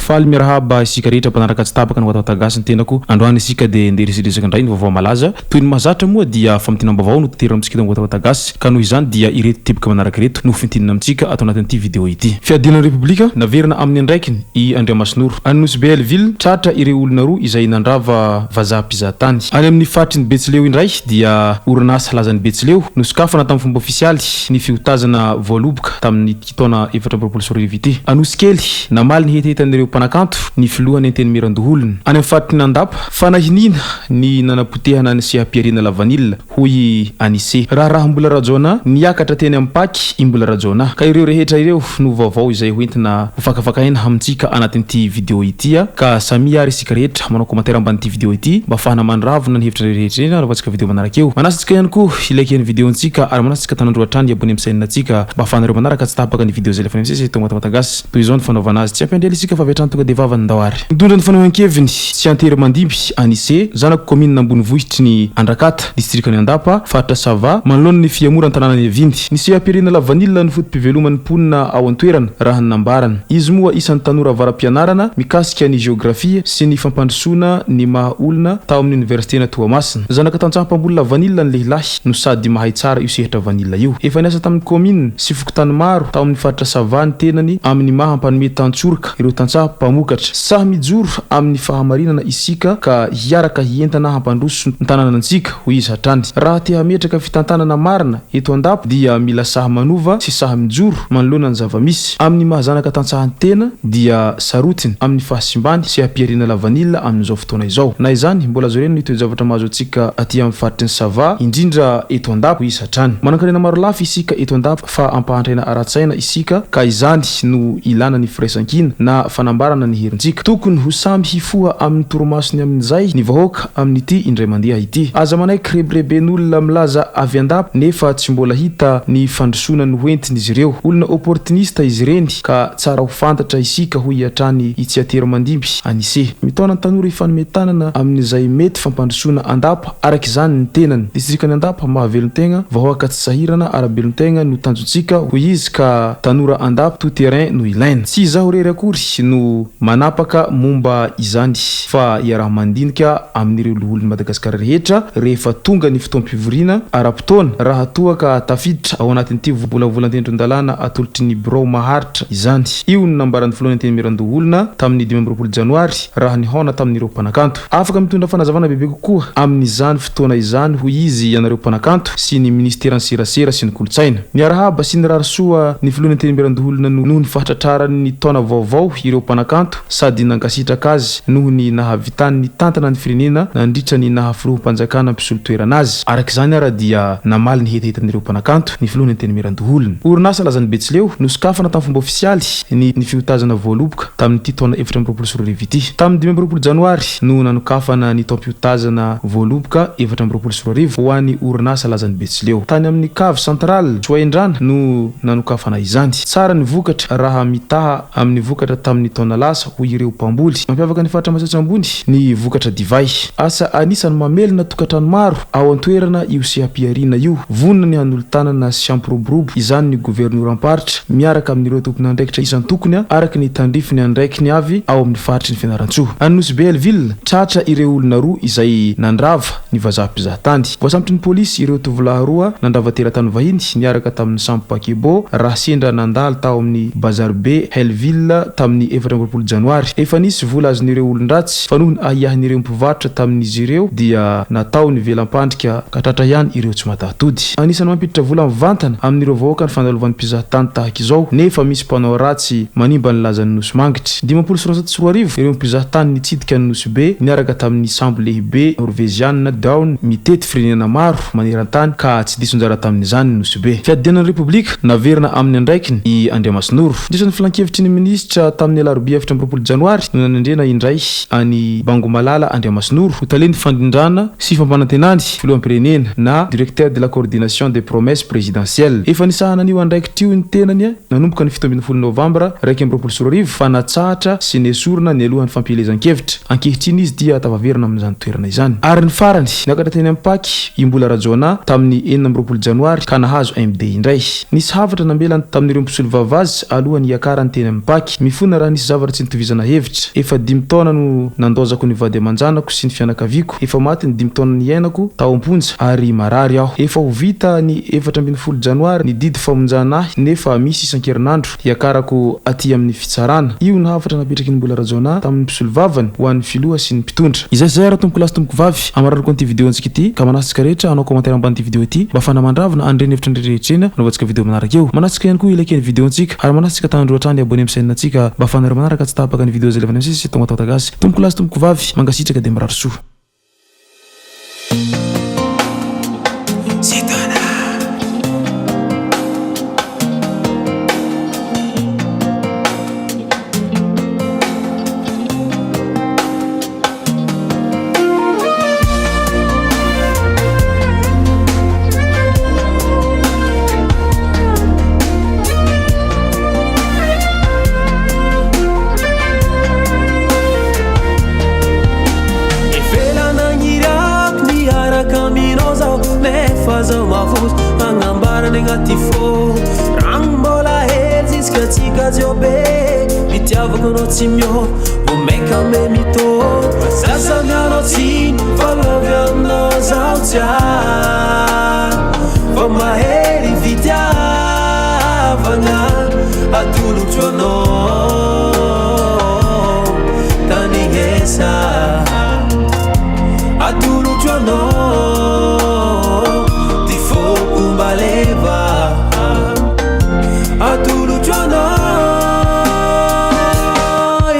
Faly miarahaba isika rehetra mpanaraka tsy tapaka ny Watawata Gasy ny tenako. Androany isika dia ndeha hiresadresaka indray ny vaovao malaza. Toy ny mahazatra moa dia famintinam-baovao no tanterina amintsika eto amin'ny Watawata Gasy ka noho izany dia ireto teboka manaraka ireto no fintinina amintsika ato anatin'ity video ity. Fiadiana ny Repoblika, naverina amin'ny andraikiny i Andriamasinoro. Any Nosy Be Hell-Ville, tratra ireo olona roa izay nandrava vazaha mpizahatany. Any amin'ny faritry ny Betsileo indray dia orinasa lazan'ny Betsileo nosokafana tamin'ny fomba ofisialy ny fiotazana voaloboka tamin'ity taona 2024 ity. Anosikely, namaly ny hetahetan'ireo mpanakanto ny filohan'ny Antenimierandoholona. Any amin'ny faritry ny Andapa, fanahiniana ny nanapotehana ny seha-pihariana lavanila, hoy i Anise. Raharaha Mbola Rajaonah, niakatra teny amin'ny Pac i Mbola Rajaonah. Ka ireo rehetra ireo no vaovao izay hoentina ho fakafakaina amintsika anatin'ity video ity ka samia ary isika rehetra manao commentaire ambanin'ity video ity mba afahana mandravona ny hevitra rehetra ireny anaovantsika video manaraka eo. Manasa antsika ihany koa hi-like ny video-ntsika ary manasa antsika tanandroa hatrany hi-abonner amin'ny chaîne-ntsika mba afahanareo manaraka tsy tapaka ny video izay alefanay misesy eto Matamata Gasy. Toy izao ny fanaovana azy. Tsy ampiandry ela isika fa avy hatrany tonga dia vavany ndao ary. Nitondra ny fanehoan-keviny tsy an-tery mandimby Anise, zanako kaominina ambonivohitry ny Andrakata, distrikan'i Andapa, faritra Sava, manoloana ny fihemoran'ny tanànan'i Evindy. Ny seha-pirenena lavanila no foto-piveloman'ny mponina ao an-toerana, raha ny nambarany. Izy moa isan'ny tanora avara-pianarana mikasika ny jeografia sy ny fampandrosoana ny maha olona tao amin'ny oniversitena Toamasina. Zanaka tantsaha mpamboly lavanila ny lehilahy no sady mahay tsara io sehatra vanila io. Efa niasa tamin'ny kaominina sy fokontany maro tao amin'ny faritra Sava ny tenany amin'ny maha mpanome tantsoroka ireo tantsaha mpamokatra. Sahy mijoro amin'ny fahamarinana isika ka hiaraka hientana hampandroso ny tanànantsika, hoy izy hatrany. Raha te hametraka fitantanana marina eto Andapa dia mila sahy manova sy sahy mijoro manoloana ny zava-misy. Amin'ny maha zanaka tantsaha ny tena dia sarotiny amin'ny fahasimbany sy hampiharina lavanila amin'izao fotoana izao. Na izany, mbola azo rena ny toe-javatra mahazo antsika aty amin'ny faritry ny Sava, indrindra eto Andapa, hoy izy hatrany. Manankarena marolafy isika eto Andapa fa ampahantraina ara-tsaina isika ka izany no ilana ny firaisankina na fanambarana ny herintsika. Tokony ho samy hifoha amin'ny torimasony amin'izay ny vahoaka amin'ity indray mandeha ity. Aza manaiky rebireben'olona milaza avy Andapa nefa tsy mbola hita ny fandrosoana nohentin'izy ireo. Olona opportuniste izy ireny ka tsara ho fantatra isika hoy hatrany i Tsiaterimandimby Anise. Mitaona ny tanora hifanome tanana amin'izay mety fampandrosoana Andapa araka izany ny tenany. Distrikan'i Andapa mahavelon-tegna, vahoaka tsy sahirana ara-belon-tegna no tanjontsika hoy izy ka tanora Andapa tout terrain no ilaina. Tsy izaho irery akory no manapaka momba izany fa iaraha-mandinika amin'ireo loholon'i Madagasikara rehetra rehefa tonga ny fotoam-pivoriana ara-potoana raha toa ka tafiditra ao anatin'ity volavolan-tendron-dalàna atolotry ny birao maharitra izany. Io no nambaran'ny filohan'ny Antenimierandoholona tamin'ny 25 janoary raha nihaona tamin'ireo mpanakanto. Afaka mitondra fanazavana bebe kokoa amin'izany fotoana izany hoy izy ianareo mpanakanto sy ny minisiteran'ny serasera sy ny kolontsaina. Niarahaba sy nirary soa ny filohan'ny Antenimierandoholona noho ny fahatratrarany ny taona vaovao ireo mpanakanto sady nankasitraka azy noho ny nahavitany nitantana ny firenena nandritra ny naha filoham-panjakana mpisolo toerana azy. Araka izany ara dia namaly ny hetahetan'ireo mpanakanto ny filohan'ny Antenimierandoholona. Orinasa Lazan'ny Betsileo, nosokafana tamin'ny fomba ofisialy ny ny fiotazana voaloboka tamin'ity taona 2024 ity. Tamin'ny 25 janoary no nanokafana ny taom-piotazana voaloboka 2024 ho an'ny orinasa Lazan'ny Betsileo. Tany amin'ny Cave Centrale Soaindrana no nanokafana izany. Tsara ny vokatra raha mitaha amin'ny vokatra tamin'ny taona lasa, hoy ireo mpamboly. Mampiavaka ny faritra Matsiatra Ambony ny vokatra divay. Asa anisan'ny mamelona tokantrano maro ao an-toerana io seha-pihariana io. Vonona ny hanolo-tanana sy hampiroborobo izany ny governoram-paritra miaraka amin'ireo tompon'andraikitra isan-tokony araka ny tandrify ny andraikiny avy ao amin'ny faritry ny Fianarantsoa. Any Nosy Be Hell-Ville, tratra ireo olona roa izay nandrava ny vazaha mpizahatany. Voasambotry ny polisy ireo tovolahy roa nandrava teratany vahiny niaraka tamin'ny sambo paquebot raha sendra nandalo tao amin'ny Bazaribe Hellville tamin'ny 24 janoary. Efa nisy vola azon'ireo olon-dratsy fa noho ny ahiahin'ireo mpivarotra tamin'izy ireo dia natao ny velam-pandrika ka tratra ihany ireo tsy mataho-tody. Anisan'ny mampiditra vola mivantana amin'ireo vahoaka ny fandalovan'ny mpizahatany tahaka izao nefa misy mpanao ratsy manimba ny lazan'ny Nosy Mangitry. 2050 ireo mpizahatany nitsidika ny Nosy Be niaraka tamin'ny sambo lehibe Norveziana Dawn mitety firenena maro maneran-tany ka tsy diso anjara tamin'izany ny Nosy Be. Fiadiana ny Repoblika, naverina amin'ny andraikiny i Andriamasinoro. Nandritra ny filankevitry ny minisitra tamin'ny alarobia 24 janoary no nanendrena indray an'i Bangomalala Andriamasinoro ho talen'ny fandrindrana sy fampanantenany filoham-pirenena na Directeur de la coordination des promesses présidentielles. Efa nisahana an'io andraikitra io ny tenany nanomboka ny 17 novambra 2021 fa natsahatra sy nesorina nialohan'ny fampielezan-kevitra. Ankehitriny izy dia tafaverina amin'izany toerana izany. Ary ny farany, niakatra teny amin'ny Pac i Mbola Rajaonah tamin'ny 26 janoary ka nahazo MD indray. Nisy hafatra nambelany tamin'ireo mpisolovava azy alohan'ny hiakarany teny amin'ny Pac. Mifona raha nisy zavatra. zavatra tsy nitovizana hevitra. Efa dimy taona no nandaozako ny vady aman-janako sy ny fianakaviako. Efa maty ny dimy taona niainako tao am-ponja ary marary aho. Efa ho vita ny 14 janoary ny didy famonjana ahy nefa misy isan-kerinandro hiakarako aty amin'ny fitsarana. Io ny hafatra napetraky ny Mbola Rajaonah tamin'ny mpisolovavany ho an'ny filoha sy ny mpitondra. Izay izay ary tompoko lahy sy tompoko vavy, amarariko an'ity video antsika ity ka manasa antsika rehetra hanao commentaire ambanin'ity video ity mba afahana mandravona an'ireny hevitra ny rehetra eny anaovantsika video manaraka eo. Manasa antsika ihany koa hi-liker ny video antsika ary manasa antsika tanandroa hatrany hi-abonner amin'ny chaîne antsika mba afahanareo manaraka tsy tapaka ny video izay alefanay misesy eto Matawata Gasy. Tompoko lahy sy tompoko vavy, mankasitraka dia mirary soa. Efelana miaraka aminao zaho nefa zaho mavozo agnambarana agnaty fô rano mbola hely jusqu'à tsika jiobe itiavako anao tsy miôva vao maika ame mitô zaza mianao tsiny fa avy aminao zaho tia fa mahery fitiavagna atolotro anao tanignesa atolotro anao ty foko mbaleva atolotro anao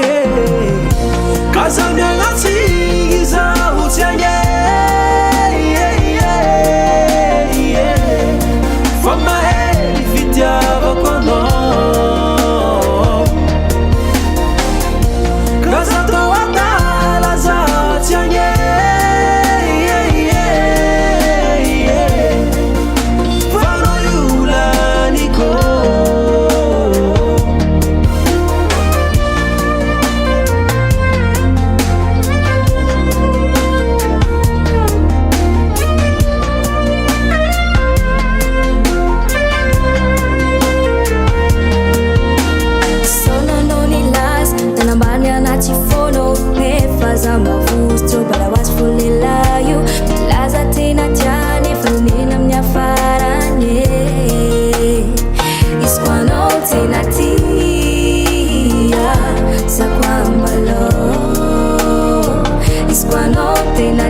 yeah. Kaza mialatsiny izaho tsy agny fa mahery fitiavako anao Kaza atao adala zaho tsy agny fa anao io laniko. Saona anao nilaza nanambany anaty foanao nefa za mavozo tsy bala ho azy fo lehilahy io milaza tena tia nefa nena amin'ny hafarany e. Izy ko anao tena tia za ko ambalao izy ko anao tena